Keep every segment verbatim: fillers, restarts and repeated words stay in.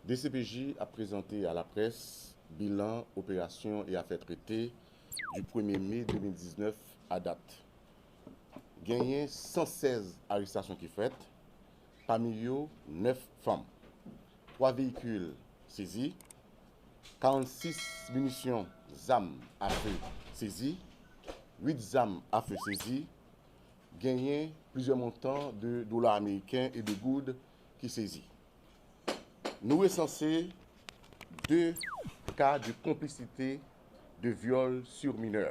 D C P J ap prezante a laprès bilan operasyon e afè trete di premye me de mil diznèf a dat. Genyen san sèz arestasyon ki fèt, pami yo nèf fanm. Twa veyikil sezi, karannsis minisyon zam afe sezi, uit zam afe sezi, genyen plizyè montan de dola ameriken e de goud ki sezi. Nou resanse de ka de konplisite de vyòl sur minè.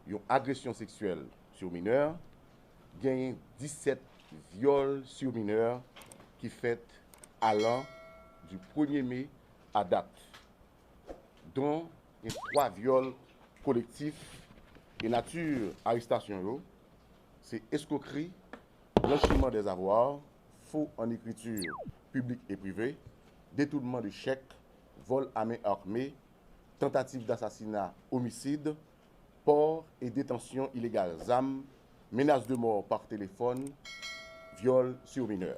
Yon agresyon seksyèl sur minè, genyen disèt vyòl sur minè ki fèt alan di premye me a dat, don gen twa vyòl kolektif e nati arestasyon yo se eskwokri, blanchiman dè zavwa, fo an ekriti piblik e prive, detounman de chèk, vòl a men ame, tantativ dasasina, omisid, pò e detansyon ilegal zam, menas de mò pa telefòn, vyòl sur minè.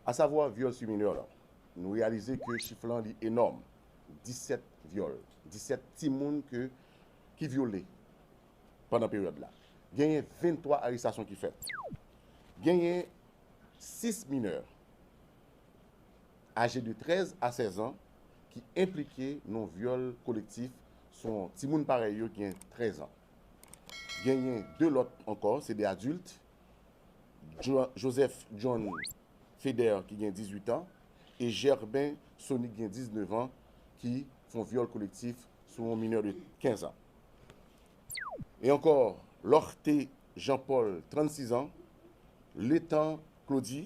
Asavwa vyòl sur minè la, nou reyalize ke chif lan li enòm, disèt vyòl, disèt timoun ke, ki vyole pandan peryòd la. Genyen venntwa arestasyon ki fèt. Genyen sis minè aje de trèz a sèz an ki enplike nan vyòl kolektif sou timoun parèy yo ki gen trèz an. Genyen de lòt ankò, se de adilt, Jo- Joseph John Feder ki gen dizuit an e Gerben Sony ki gen diznèf an ki fè yon vyòl kolektif sou yon minè de kenz an. E ankò, Lorté Jean Paul, trannsis an, Letan Claudy,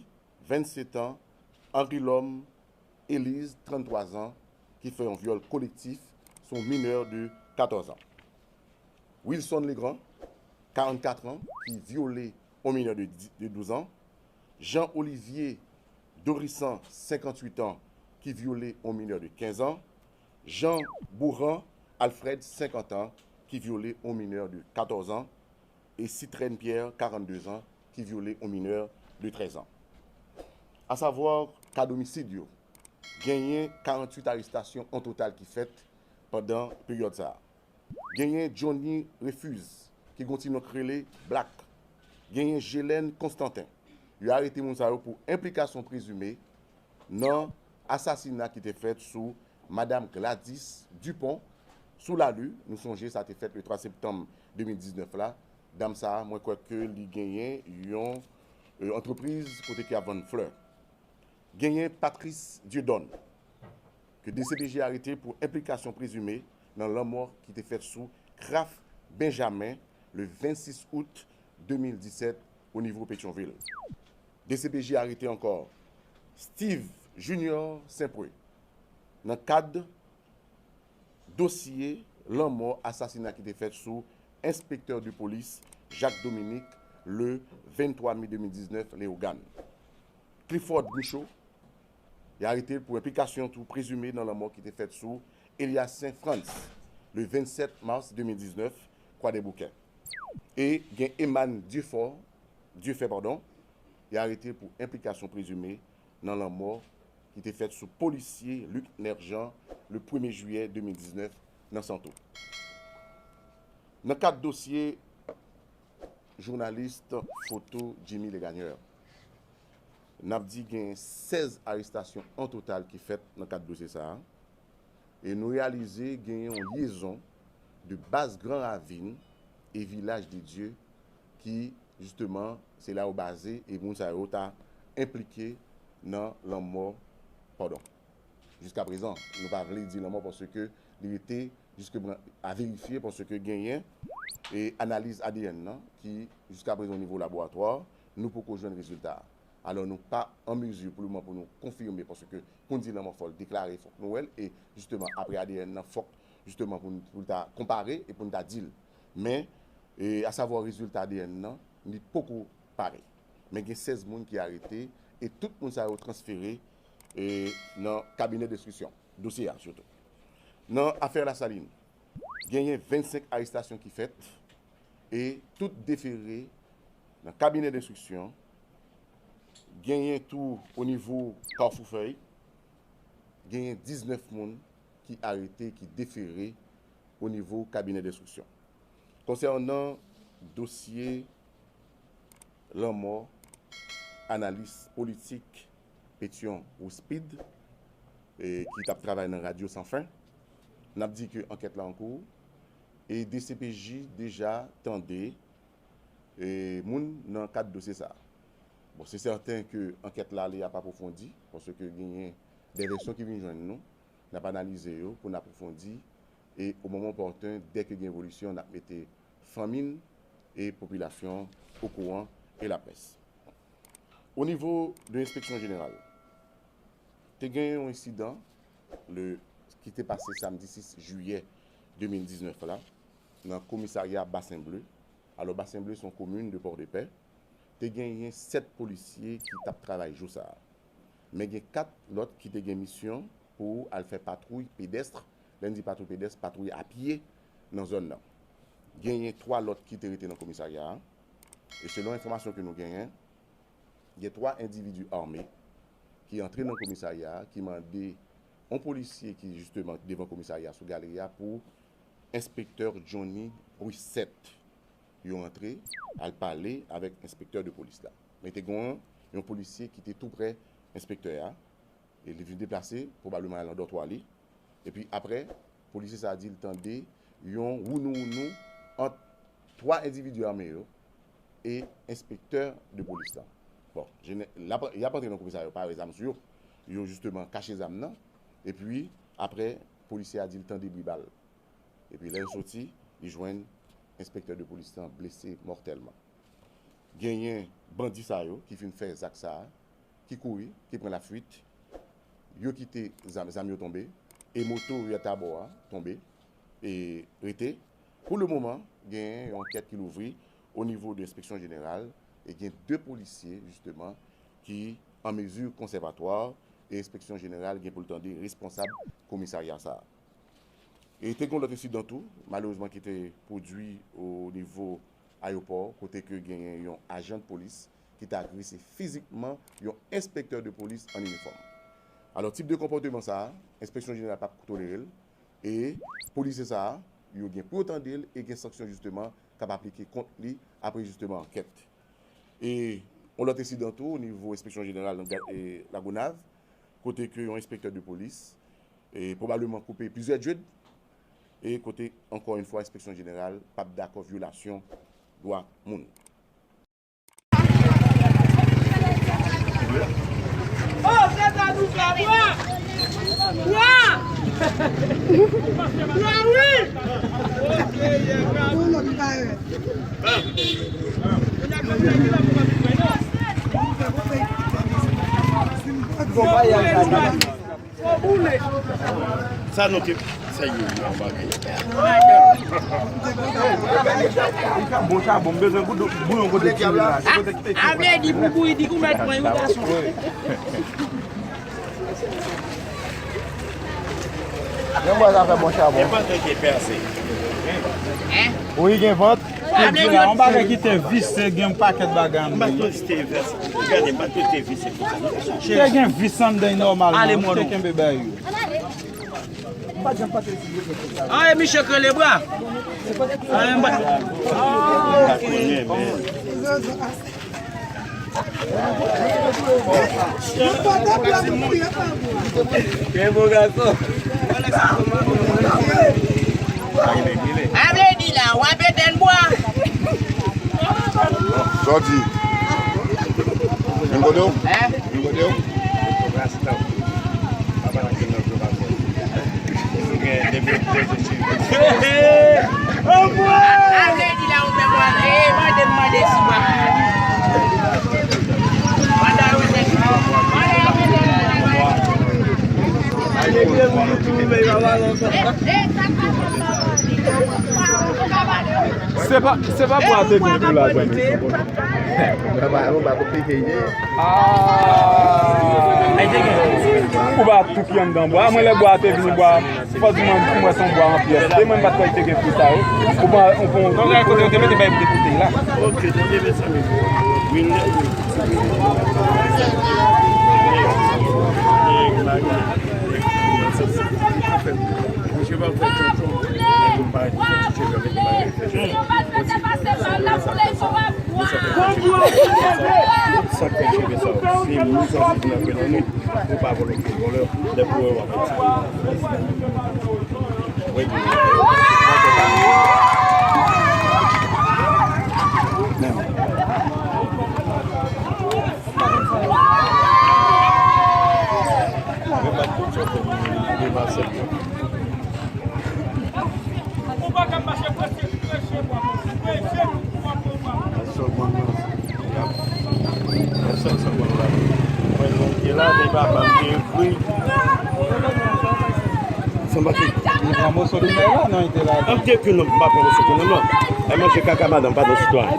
vennset an, Henri Lhomme, Elise, tranntwa zan, ki fè yon vyòl kolektif sou yon minè de katòz an. Wilson Legrand, karannkat an, ki vyole yon minè de di- de douz an. Jean Olivier Dorisan, senkannwit an, ki vyole yon minè de kenz an. Jean Bourran Alfred, senkant an, ki vyole yon minè de katòz an. E Citrène Pierre, karannde zan, ki vyole yon minè de trèz an. Asavwa, ka domisid yo, genyen karannwit arestasyon an total ki fèt pandan peryòd sa a. Genyen Johnny Refuse, ki gen yon ti non k rele Black. Genyen Gelène Constantin. Yo arete moun sa yo pou enplikasyon prezime nan asasina ki te fèt sou Madam Gladys Dupont sou Lali. Nou sonje sa te fèt le twa septanm de mil diznèf la. Dam sa a, mwen kwè ke li genyen yon, e, antrepriz kote ke ap vann flè. Genyen Patrice Dieudonne, ke D C P J arete pou enplikasyon prezime nan lanmò ki te fèt sou Kraft Benjamin le vennsis out de mil disèt o nivo Petyonvil. D C P J arete ankò Steve Junior Saint-Preux nan kad dosye lanmò, asasina ki te fèt sou enspektè de polis Jacques Dominique le venntwa me de mil diznèf Leyogàn. Clifford Michaud, y arete l pou enplikasyon tou prezime nan lanmò ki te fèt sou Eliassaint Frantz le vennsèt mas de mil diznèf, Kwadèboukè. E gen Eman Dieufort, Dieufer, padon, y arete l pou enplikasyon prezime nan lanmò ki te fèt sou polisye Luckner Jean le premye jiyè de mil diznèf nan Santo. Nan kad dosye jounalis foto Jimmy Legagneur, n ap di gen sèz arestasyon an total ki fèt nan kad dosye sa a. E nou reyalize genyen yon lyezon de baz Gran Ravin e Vilaj de Dye ki, jisteman, se la yo baze e moun sa yo ta enplike nan lanmò, padon. Jiskaprezan, nou pa vle di lanmò paske li rete jiskaprezan a verifye paske genyen e analiz A D N nan ki jiskaprezan o nivo laboratwa, nou poko jwenn rezilta a. Alò, nou pa an mezi pou lemoman pou nou konfime, paske pou n di lanmò fò l deklare, fòk nou wè l, e jisteman, apre A D N nan, fòk jisteman pou n, pou n ta konpare e pou n ta di l. Men, e, asavwa rezilta A D N nan, li poko pare. Men gen sèz moun ki arete, e tout moun sa yo transfere, e, nan kabinè denstriksyon, dosye a sitou. Nan afè Lasalin, genyen vennsenk arestasyon ki fèt, e tout defere nan kabinè denstriksyon, genyen tou o nivo Kafou Fèy, genyen diznèf moun ki arete, ki defere o nivo kabinè denstriksyon. Konsènan dosye lanmò analis politik Pétion Rouspid, e, ki t ap travay nan Radyo San Fen, n ap di ke ankèt la an kou, e D C P J deja tande, e, moun nan kad dosye sa a. Bon, se sèten ke ankèt la li ap apwofondi, paske genyen de vèsyon ki vin jwenn nou, n ap analize yo pou n apwofondi, e o moman opòten, dèke gen evolisyon, n ap mete fanmi n e popilasyon an okouran e laprès. O nivo de enspeksyon jeneral, te gen yon ensidan le, ki te pase samdi sis jiyè de mil diznèf la, nan komisarya Basen Ble. Alò, Basen Ble se yon komin de Pòdepè. Te genyen sèt polisye ki t ap travay jou sa a. Men gen kat lòt ki te gen misyon pou al fè patwouy pedès. Lè n di patwouy pedès, patwouy a pye nan zòn nan. Genyen twa lòt ki te rete nan komisarya a. E selon enfòmasyon ke nou genyen, gen twa endividi ame ki antre nan komisarya a, ki mande yon polisye ki jisteman devan komisarya sou galeri a pou enspektè Johnny Brissette. Yo antre, al pale avèk enspektè de polis la. Men te gen yon polisye ki te tou prè enspektè a, e li vin deplase, pwobableman al nan dòtwa li. Epi apre, polisye sa a di l tande yon wounou wounou ant twa endividi ame yo e enspektè de polis la. Bon, jenè-, l ap, y ap antre nan komisarya, yo pare zam sou yo. Yo jisteman kache zam nan. Epi apre, polisye a di l tande bri bal. Epi lè yo soti, li jwenn enspektè de polis lan blese mòtèlman. Genyen bandi sa yo ki fin fè zak sa a, ki kouri, ki pran lafuit. Yo kite zam, zam yo tonbe, e moto yo t abò a tonbe, e rete. Pou le moman, genyen yon ankèt ki louvri o nivo de enspeksyon jeneral, e gen de polisye, jisteman, ki an mezi konsèvatwa, e enspeksyon jeneral gen pou l tande responsab komisarya sa a. E te gen yon lòt ensidan tou, malerezman, ki te pwodui o nivo ayewopò, kote ke genyen yon ajan de polis ki te agrese fizikman yon enspektè de polis an inifòm. Alò, tip de konpòteman sa a, enspeksyon jeneral p ap tolere l, e polisye sa a, yo gen pou yo tande l, e gen sanksyon, jisteman, k ap aplike kont li apre, jisteman, ankèt. E yon lòt ensidan tou, o nivo enspeksyon jeneral nan Ga-, e, Lagonav, kote ke yon enspektè de polis, e, pwobableman koupe plizyè djed, e kote, ankò yon fwa, enspeksyon jeneral p ap dakò vyolasyon dwa moun. Oh, se sa nou fè, bwa! Bwa! Bwa, wi! Sa nou te, sa yo, yo, bagay. Bon chabon, m bezwen gout bouyon kote ti la. A vle di pou bouyi di ou mèt mwen, wi, gason. Yon bwa sa fè bon chabon. Gen vant ki te pèse. Wi, gen vant. Te di la, yon bagay ki te vise, gen yon pakèt bagay ann li. Te gen vis anndan nòmalman, te kenbe bay yo. An, e misye k rele bwa. An, e mwen. Ke bon gason. A vle di la, w ap etenn bwa. Sòti. Vin kote w? Vin kote w? Se pa, se pa bwa te gen pou la. Ou pa tou ki anndan bwa. Mwen lè bwa te vini bwa, fò di mwen pou mwen se yon bwa an pyès. E mwen m pa t kwè te gen pou sa yo. Ou pran, ou pran. Donk, kote yo te mete bay pou te koute la. Ok, tande mezanmi. Vin. Nèg bagay. Sa k fè cheve sa yo. Se moun sansib nan fè nan nwit. Ou pa vòlè, ou vòlè, lè pou wè w ap retire. Wi. Menm. Rebat tout sa w fè pou mwen, li devan sèt yo. Ou pa ka mache prese, prese bwa, prese bwa pou w pa. Sa w konn nan, sa w konn la. Mwen, mwen te la, men papa m te ekri. Sanba ki. Li pran moso ki la, non, li te la. An m te ekri non, m pa pran moso ki non, non. Ay manje kaka madanm, padon sitwayen.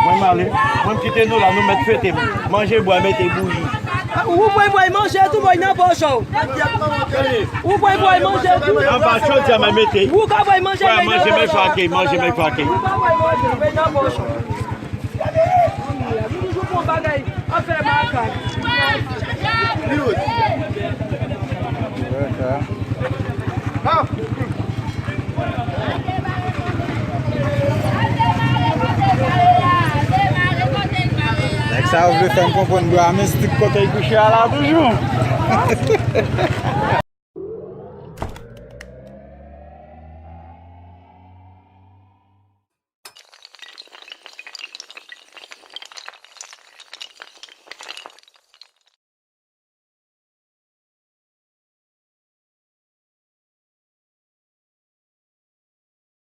Mwen m ale. Mwen m kite nou la, nou mèt fete. Manje bwa, mete bouyi. Ou pran bwa, manje tou, bwa nan poch ou. Ou pran bwa, manje tou. Anba chòdya, mwen mete. Ou ka bwa manje, bwa, men manje, nan men poch ou. Fake, manje, men fake. Ou ka bwa manje, men nan poch ou. Li toujou pran bagay, afè makak. Nèg sa yo vle fè m konprann bwa mistik kote l kouche a la toujou.